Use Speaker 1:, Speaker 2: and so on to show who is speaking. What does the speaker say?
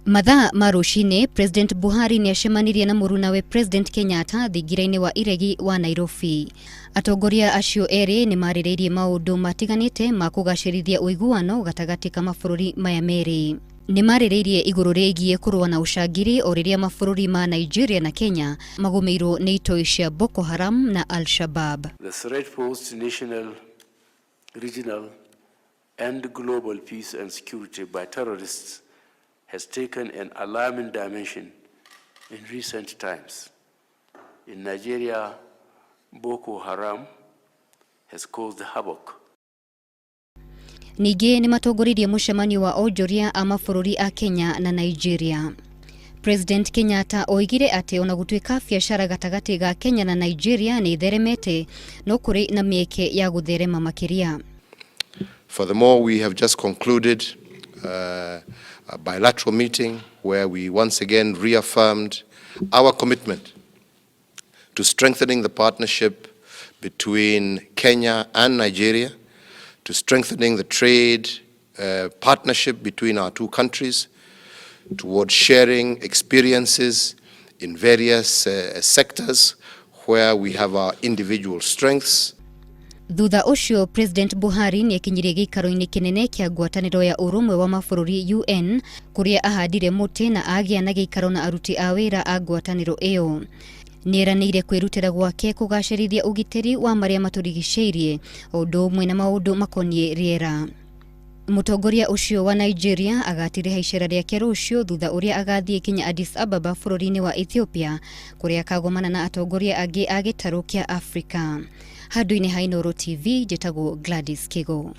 Speaker 1: Mathaa ma rũcinĩ, President Buhari nĩ acemanirie na mũrunawe President Kenyatta thingira-inĩ wa iregi wa Nairobi. Atongoria acio erĩ nĩ marĩrĩirie maũndũ matiganĩte ma kũgacĩrithia ũiguano gatagatĩ ka mabũrũri maya merĩ. Nĩ marĩrĩirie igũrũ rĩgiĩ kũrũa na ũcangiri o rĩrĩa mabũrũri ma Nigeria na Kenya magũmĩirwo nĩ itoi cia Boko Haram na Al-Shabaab.
Speaker 2: The threat posed to national, regional, and global peace and security by terrorists has taken an alarming dimension in recent times. In Nigeria, Boko Haram has caused havoc.
Speaker 1: Ningĩ nĩ matongoririe mũcemanio wa onjoria a mabũrũri a Kenya na Nigeria. President Kenyatta oigire atĩ ona gũtuĩka biacara gatagatĩ ga Kenya na Nigeria nĩ itheremete, no kũrĩ na mĩeke ya gũtherema makĩria.
Speaker 3: Furthermore, we have just concluded a bilateral meeting where we once again reaffirmed our commitment to strengthening the partnership between Kenya and Nigeria, to strengthening the trade partnership between our two countries, towards sharing experiences in various sectors where we have our individual strengths.
Speaker 1: Thutha ũcio, President Buhari nĩ ekinyirie gĩikaro-inĩ kĩnene kĩa ngwatanĩro ya ũrũmwe wa mabũrũri UN, kũrĩa ahandire mũtĩ na agĩa na gĩikaro na aruti a wĩra a ngwatanĩro ĩyo. Nĩeranĩire kwĩrutĩra gwake kũgacĩrithia ũgitĩri wa marĩa matũrigicĩirie o ũndũ ũmwe na maũndũ makoniĩ rĩera. Mũtongoria ũcio wa Nigeria agatiriha icera rĩake rũciũ, thutha ũrĩa agathiĩ kinya Addis Ababa bũrũri-inĩ wa Ethiopia, kũrĩa akagomana na atongoria angĩ a gĩtarũ kĩa Afrika. Handũ-inĩ ha Inooro TV, njĩtagwo Gladys Kigo.